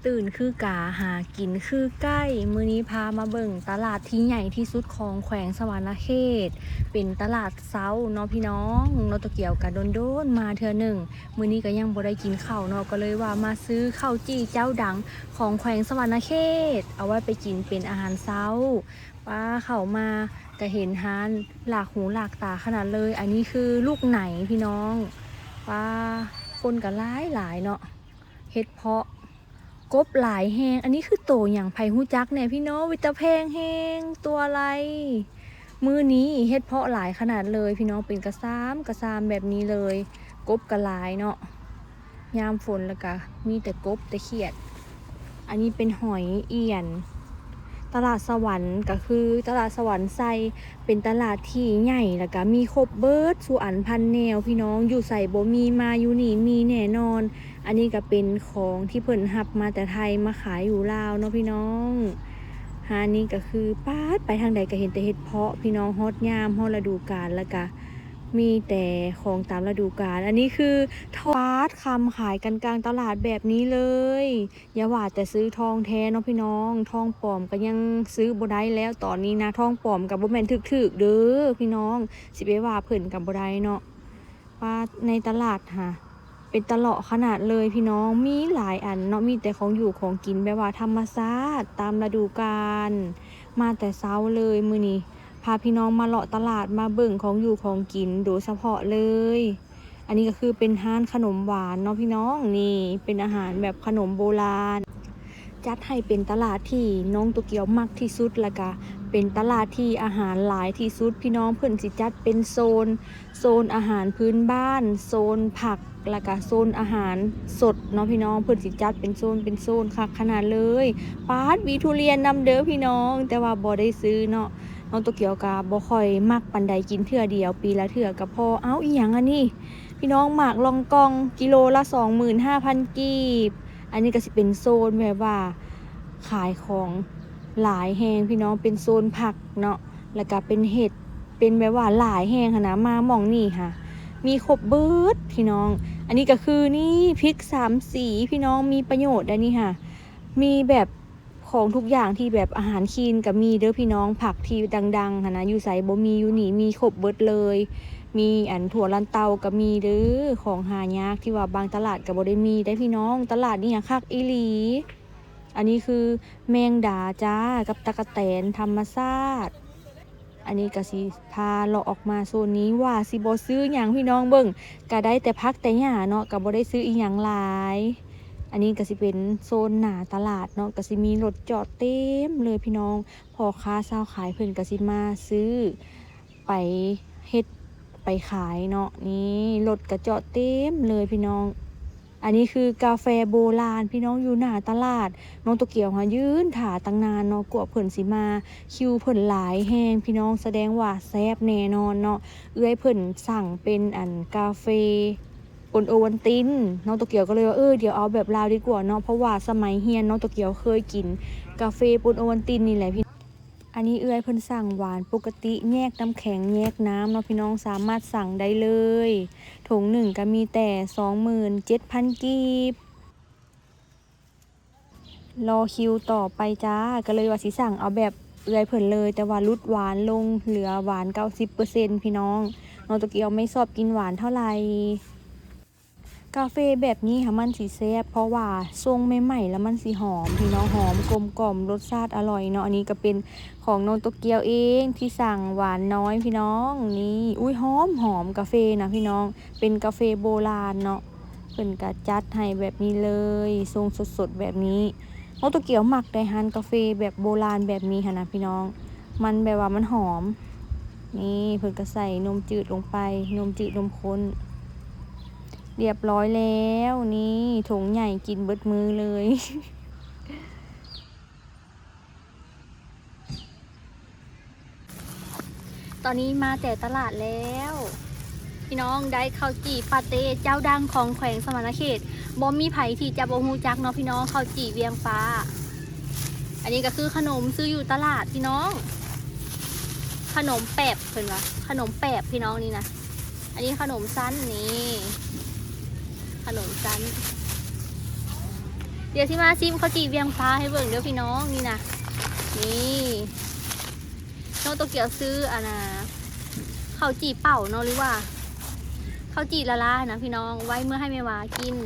ຕື່ນຄືກາ ຫາກິນຄືໄກ່. ມື້ນີ້ພາມາເບິ່ງຕະຫຼາດທີ່ໃຫຍ່ທີ່ສຸດຂອງແຂວງສະຫວັນນະເຂດ ເປັນຕະຫຼາດເຊົ້າເນາະພີ່ນ້ອງ. ເນາະ ໂຕກຽວກະດົນໆມາເທື່ອໜຶ່ງ, ມື້ນີ້ກະຍັງບໍ່ໄດ້ກິນເຂົ້າເນາະ, ກະເລີຍວ່າມາຊື້ເຂົ້າຈີ່ເຈົ້າດັງຂອງແຂວງສະຫວັນນະເຂດ ເອົາໄວ້ໄປກິນເປັນອາຫານເຊົ້າ. ປ້າ ເຂົ້າມາກະເຫັນຮ້ານຫຼາກຫູຫຼາກຕາຂະໜາດເລີຍ. ອັນນີ້ຄືລູກໄໜພີ່ນ້ອງ. ປ້າ ຄົນກະຫຼາຍໆເນາະ. ເຫັດເຜາະ ກົບຫຼາຍແຮງ. ອັນນີ້ຄືໂຕຫຍັງ ໃຜຮູ້ຈັກແດ່ພີ່ນ້ອງ? ເປັນຕາແພງແຮງ ຕົວລະເທົ່າໃດ? ມື້ນີ້ເຫັດເຜາະຫຼາຍຂະໜາດເລີຍພີ່ນ້ອງ, ເປັນກະຊາມກະຊາມແບບນີ້ເລີຍ. ກົບກະຫຼາຍເນາະ. ຍາມຝົນລະກະມີແຕ່ກົບແຕ່ຂຽດ. ອັນນີ້ເປັນຫອຍອຽນ. ຕະຫຼາດສະຫວັນກະຄືຕະຫຼາດສະຫວັນໄຊ, ເປັນຕະຫຼາດທີ່ໃຫຍ່ ລະກະມີຄົບເບິດສູ່ອັນພັນແນວພີ່ນ້ອງ, ຢູ່ໃສບໍ່ມີ ມາຢູ່ນີ້ມີແນ່ນອນ. ອັນນີ້ກະເປັນຂອງທີ່ເພິ່ນຮັບມາແຕ່ໄທມາຂາຍຢູ່ລາວເນາະພີ່ນ້ອງ. ຮ້ານນີ້ກະຄື ປາດ ໄປທາງໃດກະເຫັນແຕ່ເຫັດເຜາະພີ່ນ້ອງ, ຮອດຍາມຮອດລະດູການ ລະກະມີແຕ່ຂອງຕາມລະດູການ. ອັນນີ້ຄືທອງ ປາດ ຄຳຂາຍກັນກາງຕະຫຼາດແບບນີ້ເລີຍ. ຢ່າວ່າແຕ່ຊື້ທອງແທ້ເນາະພີ່ນ້ອງ, ທອງປອມກະຍັງຊື້ບໍ່ໄດ້ແລ້ວຕອນນີ້ນະ. ທອງປອມກະບໍ່ແມ່ນຖືກໆເດີພີ່ນ້ອງ, ຊິໄປວ່າເພິ່ນກະບໍ່ໄດ້ເນາະ. ວ່າໃນຕະຫຼາດຫາ ເປັນຕາເລາະຂະໜາດເລີຍພີ່ນ້ອງ, ມີຫຼາຍອັນເນາະ, ມີແຕ່ຂອງຢູ່ຂອງກິນແບບວ່າທຳມະຊາດ ຕາມລະດູການ. ມາແຕ່ເຊົ້າເລີຍມື້ນີ້, ພາພີ່ນ້ອງມາເລາະຕະຫຼາດ ມາເບິ່ງຂອງຢູ່ຂອງກິນໂດຍສະເພາະເລີຍ. ອັນນີ້ກະຄືເປັນຮ້ານຂະໜົມຫວານເນາະພີ່ນ້ອງ. ນີ້ເປັນອາຫານແບບຂະໜົມໂບລານ. ຈັດໃຫ້ເປັນຕະຫຼາດທີ່ນ້ອງໂຕກຽວມັກທີ່ສຸດ ລະກະເປັນຕະຫຼາດທີ່ອາຫານຫຼາຍທີ່ສຸດພີ່ນ້ອງ. ເພິ່ນຊິຈັດເປັນໂຊນ, ໂຊນອາຫານພື້ນບ້ານ, ໂຊນຜັກ ລະກະໂຊນອາຫານສົດເນາະພີ່ນ້ອງ. ເພິ່ນຊິຈັດເປັນໂຊນເປັນໂຊນ ຄັກຂະໜາດເລີຍ. ປາດ ມີທຸລຽນນຳເດີພີ່ນ້ອງ, ແຕ່ວ່າບໍ່ໄດ້ຊື້ເນາະ. ນ້ອງໂຕກຽວກະບໍ່ຄ່ອຍມັກປານໃດ, ກິນເທື່ອດຽວ ປີລະເທື່ອກະພໍ. ເອົ້າ ອີ່ຫຍັງອັນນີ້? ພີ່ນ້ອງ ໝາກລອງກອງ ກິໂລລະສອງໝື່ນຫ້າພັນກີບ. ອັນນີ້ກະຊິເປັນໂຊນແບບວ່າຂາຍຂອງຫຼາຍແຮງພີ່ນ້ອງ, ເປັນໂຊນຜັກເນາະ ລະກະເປັນເຫັດ, ເປັນແບບວ່າຫຼາຍແຮງຫັ້ນນະ. ມາໝ່ອງນີ້ຫາ ມີຄົບເບິດພີ່ນ້ອງ. ອັນນີ້ກະຄືນີ້ ພິກສາມສີພີ່ນ້ອງ, ມີປະໂຫຍດໄດ໋ນີ້ຫາ. ມີແບບ ຂອງທຸກຢ່າງທີ່ແບບອາຫານຄລີນກະມີເດີພີ່ນ້ອງ, ຜັກທີ່ດັງໆຫັ້ນນະ ຢູ່ໃສບໍ່ມີ ຢູ່ນີ້ມີຄົບເບິດເລີຍ. ມີອັນຖົ່ວລັນເຕົາກະມີເດີ, ຂອງຫາຍາກທີ່ວ່າບາງຕະຫຼາດກະບໍ່ໄດ້ມີໄດ໋ພີ່ນ້ອງ. ຕະຫຼາດນີ້ຫາຄັກອີ່ຫຼີ. ອັນນີ້ຄືແມງດາຈ້າ ກັບຕະກະແຕນທຳມະຊາດ. ອັນນີ້ກະຊິພາເລາະອອກມາໂຊນນີ້ ວ່າຊິບໍ່ຊື້ຫຍັງພີ່ນ້ອງເບິ່ງ, ກະໄດ້ແຕ່ຜັກແຕ່ຫຍ້າເນາະ, ກະບໍ່ໄດ້ຊື້ອີ່ຫຍັງຫຼາຍ. ອັນນີ້ກະຊິເປັນໂຊນໜ້າຕະຫຼາດເນາະ, ກະຊິມີລົດຈອດເຕັມເລີຍພີ່ນ້ອງ. ພໍ່ຄ້າຊາວຂາຍເພິ່ນກະຊິມາຊື້ໄປເຮັດໄປຂາຍເນາະ. ນີ້ລົດກະຈອດເຕັມເລີຍພີ່ນ້ອງ. ອັນນີ້ຄືກາເຟໂບລານພີ່ນ້ອງ ຢູ່ໜ້າຕະຫຼາດ. ນ້ອງໂຕກຽວຫາຢືນຖ້າຕັ້ງນານເນາະ ກວ່າເພິ່ນຊິມາ, ຄິວເພິ່ນຫຼາຍແຮງພີ່ນ້ອງ, ສະແດງວ່າແຊບແນ່ນອນເນາະ. ເອື້ອຍເພິ່ນສັ່ງເປັນອັນກາເຟປົນໂອວັນຕິນ, ນ້ອງໂຕກຽວກະເລີຍວ່າ ເອີ ດຽວເອົາແບບລາວດີກວ່າເນາະ, ເພາະວ່າສະໄໝຮຽນນ້ອງໂຕກຽວເຄີຍກິນກາເຟປົນໂອວັນຕິນນີ້ແຫຼະພີ່. ອັນນີ້ເອື້ອຍເພິ່ນສັ່ງຫວານປົກກະຕິ ແຍກນ້ຳແຂງແຍກນ້ຳເນາະພີ່ນ້ອງ, ສາມາດສັ່ງໄດ້ເລີຍ. ຖົງໜຶ່ງກະມີແຕ່ສອງໝື່ນເຈັດພັນກີບ. ລໍຄິວຕໍ່ໄປຈ້າ, ກະເລີຍວ່າຊິສັ່ງເອົາແບບເອື້ອຍເພິ່ນເລີຍ, ແຕ່ວ່າຫຼຸດຫວານລົງ ເຫຼືອຫວານເກົ້າສິບເປີເຊັນພີ່ນ້ອງ. ນ້ອງໂຕກຽວໄມ່ຊອບກິນຫວານເທົ່າໃດ. ກາເຟແບບນີ້ຫາມັນຊິແຊບ ເພາະວ່າຊົງໃໝ່ໆ ລະມັນຊິຫອມພີ່ນ້ອງ, ຫອມກົມກ່ອມ ລົດຊາດອະລ່ອຍເນາະ. ອັນນີ້ກະເປັນຂອງນ້ອງໂຕກຽວເອງທີ່ສັ່ງຫວານນ້ອຍພີ່ນ້ອງ. ນີ້ ອຸ້ຍ ຫອມໆ ກາເຟນະພີ່ນ້ອງ, ເປັນກາເຟໂບລານເນາະ. ເພິ່ນກະຈັດໃຫ້ແບບນີ້ເລີຍ, ຊົງສົດໆແບບນີ້. ນ້ອງໂຕກຽວມັກໄດ໋ ຮ້ານກາເຟແບບໂບລານແບບນີ້ຫັ້ນນະພີ່ນ້ອງ, ມັນແບບວ່າມັນຫອມ. ນີ້ເພິ່ນກະໃສ່ນົມຈືດລົງໄປ, ນົມຈືດນົມຂຸ້ນ. ລຽບຮ້ອຍແລ້ວ. ນີ້ ຖົງໃຫຍ່ ກິນເບິດມື້ເລີຍ. ຕອນນີ້ມາແຕ່ຕະຫຼາດແລ້ວ ພີ່ນ້ອງ, ໄດ້ເຂົ້າຈີ່ປາເຕ້ເຈົ້າດັງຂອງແຂວງສະຫວັນນະເຂດ. ບໍ່ມີໃຜທີ່ຈະບໍ່ຮູ້ຈັກເນາະພີ່ນ້ອງ, ເຂົ້າຈີ່ວຽງຟ້າ. ອັນນີ້ກະຄືຂະໜົມຊື້ຢູ່ຕະຫຼາດພີ່ນ້ອງ, ຂະໜົມແປບເພິ່ນວ່າ, ຂະໜົມແປບພີ່ນ້ອງນີ້ນະ. ອັນນີ້ຂະໜົມຊັ້ນ, ນີ້ ຂະໜົມຊັ້ນ. ດຽວຊິມາຊິມເຂົ້າຈີ່ວຽງຟ້າໃຫ້ເບິ່ງເດີພີ່ນ້ອງ. ນີ້ນະ ນີ້ ນ້ອງໂຕກຽວຊື້ອັນນ່າ ເຂົ້າຈີ່ເປົ່າເນາະ ຫຼືວ່າເຂົ້າຈີ່ລາໆນະພີ່ນ້ອງ ໄວ້ເມືອໃຫ້ແມ່ວາກິນ.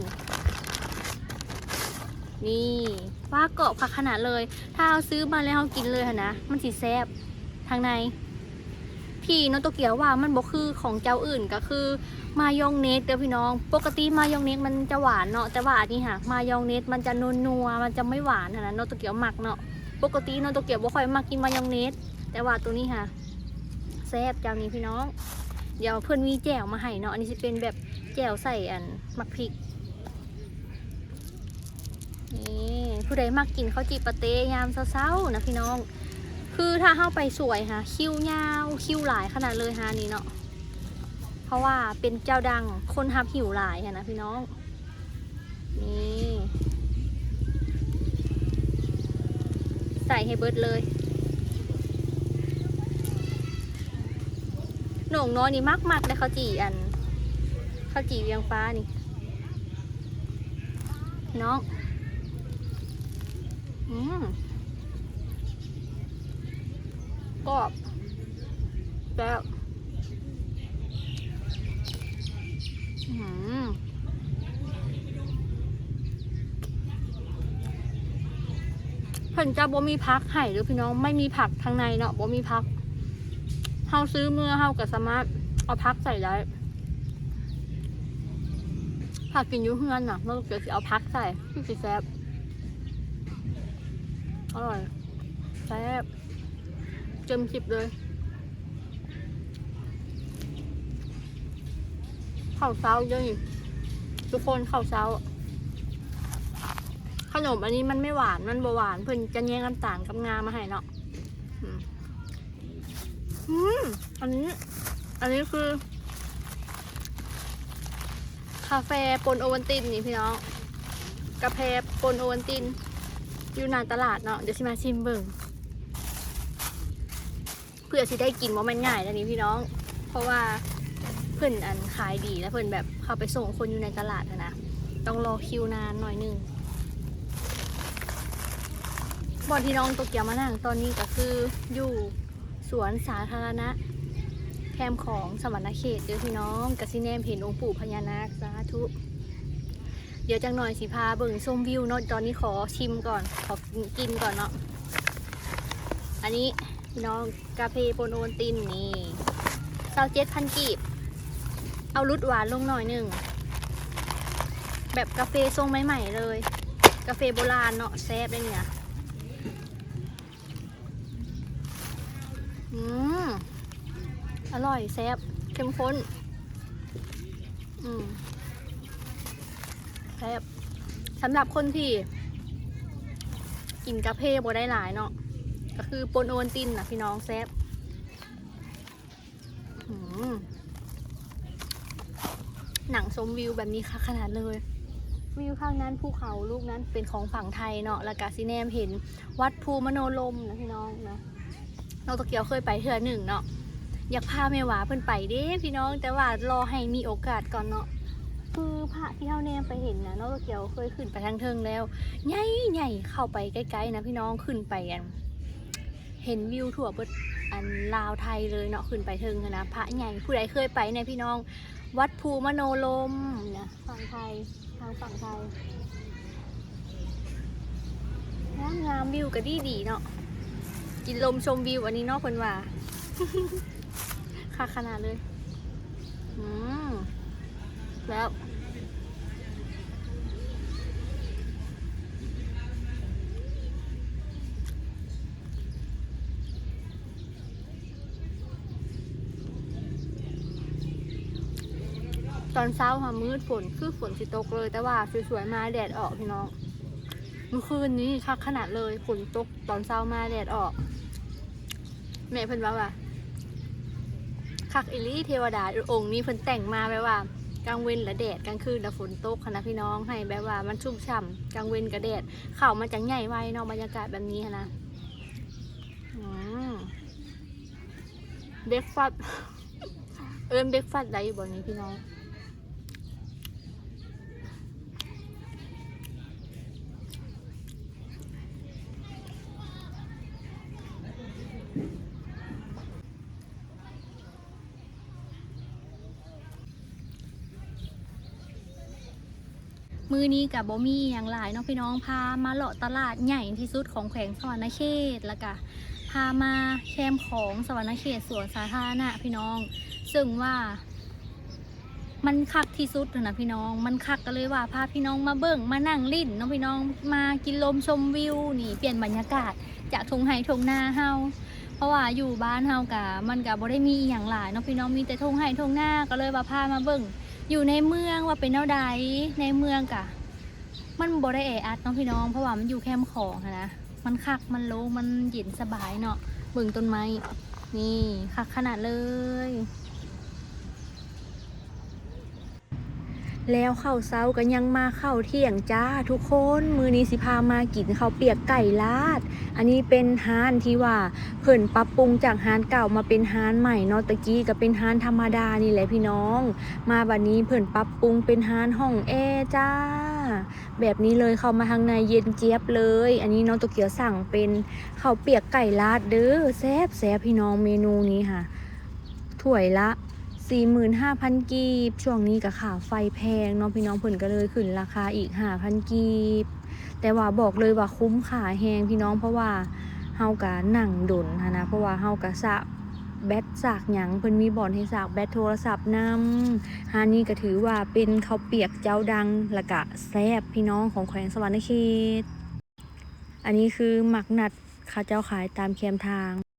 ນີ້ ວ້າ ກອບຄັກຂະໜາດເລີຍ. ຖ້າເຮົາຊື້ມາແລ້ວເຮົາກິນເລີຍຫັ້ນນະ ມັນຊິແຊບທາງໃນ. ທີ່ນ້ອງໂຕກຽວວ່າມັນບໍ່ຄືຂອງເຈົ້າອື່ນ ກໍຄືມາຍອງເນສເດີພີ່ນ້ອງ. ປົກກະຕິມາຍອງເນສມັນຈະຫວານເນາະ ແຕ່ວ່າອັນນີ້ຫາ ມາຍອງເນສມັນຈະນົວໆ ມັນຈະໄມ່ຫວານຫັ້ນນະ ນ້ອງໂຕກຽວມັກເນາະ. ປົກກະຕິນ້ອງໂຕກຽວບໍ່ຄ່ອຍມັກກິນມາຍອງເນສ ແຕ່ວ່າໂຕນີ້ຫາແຊບເຈົ້ານີ້ພີ່ນ້ອງ. ດຽວເພິ່ນມີແຈ່ວມາໃຫ້ເນາະ ອັນນີ້ຊິເປັນແບບແຈ່ວໃສ່ອັນໝາກພິກ. ນີ້ ຜູ້ໃດມັກກິນເຂົ້າຈີ່ປາເຕ້ຍາມເຊົ້າໆນະພີ່ນ້ອງ ຄືຖ້າເຮົາໄປສວຍຫາ ຄິວຍາວ ຄິວຫຼາຍຂະໜາດເລີຍຫານີ້ເນາະ ເພາະວ່າເປັນເຈົ້າດັງ ຄົນຮັບຫິວຫຼາຍຫັ້ນນະພີ່ນ້ອງ. ນີ້ ໃສ່ໃຫ້ເບິດເລີຍ. ໜູນ້ອຍນີ້ມັກໆເດ້ ເຂົ້າຈີ່ອັນ ເຂົ້າຈີ່ວຽງຟ້ານີ້ ພີ່ນ້ອງ. ອືມ ກອບ ແຊບ. ອືມ ເພິ່ນຈະບໍ່ມີຜັກໃຫ້ເດີພີ່ນ້ອງ ໄມ່ມີຜັກທາງໃນເນາະ ບໍ່ມີຜັກ. ເຮົາຊື້ເມືອເຮົາກໍສາມາດເອົາຜັກໃສ່ໄດ້. ຖ້າກິນຢູ່ເຮືອນນະ ເຮົາກໍຊິເອົາຜັກໃສ່ ຄືຊິແຊບ. ອະລ່ອຍ ແຊບ ເຕັມສິບເລີຍ. ເຂົ້າເຊົ້າເດີນີ້ທຸກຄົນ ເຂົ້າເຊົ້າ. ຂະໜົມອັນນີ້ມັນໄມ່ຫວານ ມັນບໍ່ຫວານ ເພິ່ນຈະແຍກນ້ຳຕານກັບງາມາໃຫ້ເນາະ. ອືມ ອືມ ອັນນີ້ ອັນນີ້ຄື ກາແຟປົນໂອວັນຕິນນີ້ພີ່ນ້ອງ ກາແຟປົນໂອວັນຕິນ ຢູ່ໜ້າຕະຫຼາດເນາະ. ດຽວຊິມາຊິມເບິ່ງ ເພື່ອຊິໄດ້ກິນບໍ່ແມ່ນງ່າຍເດ້ນີ້ພີ່ນ້ອງ ເພາະວ່າເພິ່ນອັນຂາຍດີ ແລ້ວເພິ່ນແບບເຂົ້າໄປສົ່ງຄົນຢູ່ໃນຕະຫຼາດຫັ້ນນະ ຕ້ອງລໍຄິວນານໜ້ອຍໜຶ່ງ. ບ່ອນທີ່ນ້ອງໂຕກຽວມານັ່ງຕອນນີ້ກໍຄືຢູ່ ສວນສາທາລະນະແຄມຂອງສະຫວັນນະເຂດເດີພີ່ນ້ອງ ກະຊິແນມເຫັນອົງປູພະຍານາກ ສາທຸ. ດຽວຈັກໜ່ອຍຊິພາເບິ່ງຊົມວິວເນາະ ຕອນນີ້ຂໍຊິມກ່ອນ ຂໍກິນກ່ອນເນາະ. ອັນນີ້ພີ່ນ້ອງ ກາເຟປົນໂອວັນຕິນນີ້ ຊາວເຈັດພັນກີບ ເອົາຫຼຸດຫວານລົງໜ້ອຍໜຶ່ງ ແບບກາເຟຊົງໃໝ່ໆເລີຍ ກາເຟໂບລານເນາະ ແຊບເດ້ນີ້ນະ. ອືມ ອະລ່ອຍ ແຊບ ເຂັ້ມຂຸ້ນ. ອືມ ແຊບ ສຳລັບຄົນທີ່ກິນກາເຟບໍ່ໄດ້ຫຼາຍເນາະ ກໍຄືປົນໂອວັນຕິນນະພີ່ນ້ອງ ແຊບ. ອືມ ນັ່ງຊົມວິວແບບນີ້ຄັກຂະໜາດເລີຍ. ວິວທາງນັ້ນ ພູເຂົາລູກນັ້ນເປັນຂອງຝັ່ງໄທເນາະ ແລ້ວກະຊິແນມເຫັນວັດພູມະໂນລົມນະພີ່ນ້ອງເນາະ. ນ້ອງໂຕກຽວເຄີຍໄປເທື່ອໜຶ່ງເນາະ ຢາກພາແມ່ຫວາເພິ່ນໄປເດ້ພີ່ນ້ອງ ແຕ່ວ່າລໍໃຫ້ມີໂອກາດກ່ອນເນາະ. ຄືພະທີ່ເຮົາແນມໄປເຫັນນະ ນ້ອງໂຕກຽວເຄີຍຂຶ້ນໄປທາງເທິງແລ້ວ ໃຫຍ່ໆ ເຂົ້າໄປໃກ້ໆນະພີ່ນ້ອງ ຂຶ້ນໄປອັນ ເຫັນວິວທົ່ວເບິດອັນລາວໄທເລີຍເນາະ ຂຶ້ນໄປເທິງຫັ້ນນະ ພະໃຫຍ່. ຜູ້ໃດເຄີຍໄປແດ່ພີ່ນ້ອງ ວັດພູມະໂນລົມນະ ຝັ່ງໄທ ທາງຝັ່ງໄທ ງາມໆ ວິວກໍດີໆເນາະ ກິນລົມຊົມວິວອັນນີ້ເນາະ ເພິ່ນວ່າ ຄັກຂະໜາດເລີຍ. ອືມ ແຊບ. ຕອນເຊົ້າຫາມືດຝົນ ຄືຝົນຊິຕົກເລີຍ ແຕ່ວ່າສວຍໆມາແດດອອກພີ່ນ້ອງ. ມື້ຄືນນີ້ຄັກຂະໜາດເລີຍ ຝົນຕົກຕອນເຊົ້າມາແດດອອກ. ແມ່ເພິ່ນເວົ້າວ່າ ຄັກອີ່ຫຼີ ເທວະດາອົງນີ້ເພິ່ນແຕ່ງມາແບບວ່າ ກາງເວັນລະແດດ ກາງຄືນລະຝົນຕົກຫັ້ນນະພີ່ນ້ອງ ໃຫ້ແບບວ່າມັນຊຸ່ມຊ່ຳ ກາງເວັນກະແດດ ເຂົ້າມັນຈັ່ງໃຫຍ່ໄວເນາະ ບັນຍາກາດແບບນີ້ຫັ້ນນະ. ອືມ ເບຣກຟາສ ເອີ້ນເບຣກຟາສໄດ້ຢູ່ບໍ່ນີ້ພີ່ນ້ອງ? ມື້ນີ້ກະບໍ່ມີອີ່ຫຍັງຫຼາຍເນາະພີ່ນ້ອງ ພາມາເລາະຕະຫຼາດໃຫຍ່ທີ່ສຸດຂອງແຂວງສະຫວັນນະເຂດ ແລ້ວກະພາມາແຄມຂອງສະຫວັນນະເຂດ ສວນສາທາລະນະພີ່ນ້ອງ ເຊິ່ງວ່າມັນຄັກທີ່ສຸດຫັ້ນນະພີ່ນ້ອງ ມັນຄັກ ກະເລີຍວ່າພາພີ່ນ້ອງມາເບິ່ງ ມານັ່ງຫຼິ້ນເນາະພີ່ນ້ອງ ມາກິນລົມຊົມວິວ ນີ້ ປ່ຽນບັນຍາກາດຈາກທົ່ງໄຮ່ທົ່ງນາເຮົາ ເພາະວ່າຢູ່ບ້ານເຮົາກະ ມັນກະບໍ່ໄດ້ມີອີ່ຫຍັງຫຼາຍເນາະພີ່ນ້ອງ ມີແຕ່ທົ່ງໄຮ່ທົ່ງນາ ກະເລີຍວ່າພາມາເບິ່ງ ຢູ່ໃນເມືອງວ່າເປັນແນວໃດ ໃນເມືອງກະ ມັນບໍ່ໄດ້ແອອັດເນາະພີ່ນ້ອງ ເພາະວ່າມັນຢູ່ແຄມຂອງຫັ້ນນະ ມັນຄັກ ມັນໂລ່ງ ມັນເຢັນສະບາຍເນາະ ເບິ່ງຕົ້ນໄມ້ ນີ້ ຄັກຂະໜາດເລີຍ. ແລ້ວເຂົ້າເຊົ້າກະຍັງມາເຂົ້າທ່ຽງຈ້າທຸກຄົນ ມື້ນີ້ຊິພາມາກິນເຂົ້າປຽກໄກ່ລາດ ອັນນີ້ເປັນຮ້ານທີ່ວ່າເພິ່ນປັບປຸງຈາກຮ້ານເກົ່າມາເປັນຮ້ານໃໝ່ເນາະ ແຕ່ກີ້ກະເປັນຮ້ານທຳມະດານີ້ແຫຼະພີ່ນ້ອງ ມາບາດນີ້ເພິ່ນປັບປຸງເປັນຮ້ານຫ້ອງແອຈ້າ ແບບນີ້ເລີຍ ເຂົ້າມາທາງໃນເຢັນຈຽບເລີຍ ອັນນີ້ນ້ອງໂຕກຽວສັ່ງເປັນເຂົ້າປຽກໄກ່ລາດເດີ້ ແຊບໆ ພີ່ນ້ອງ ເມນູນີ້ຫາ ຖ້ວຍລະສີ່ໝື່ນຫ້າພັນກີບ ຊ່ວງນີ້ກະຄ່າໄຟແພງເນາະພີ່ນ້ອງ ເພິ່ນກະເລີຍຂຶ້ນລາຄາອີກຫ້າພັນກີບ ແຕ່ວ່າບອກເລີຍວ່າຄຸ້ມຄ່າແຮງພີ່ນ້ອງ ເພາະວ່າເຮົາກະນັ່ງດົນຫັ້ນນະ ເພາະວ່າເຮົາກະສາກແບັດສາກຫຍັງ ເພິ່ນມີບ່ອນໃຫ້ສາກແບັດໂທລະສັບນຳ ຮ້ານນີ້ກະຖືວ່າເປັນເຂົ້າປຽກເຈົ້າດັງ ແລ້ວກະແຊບພີ່ນ້ອງ ຂອງແຂວງສະຫວັນນະເຂດ ອັນນີ້ຄືໝາກນັດ ເຂົາເຈົ້າຂາຍຕາມແຄມທາງ.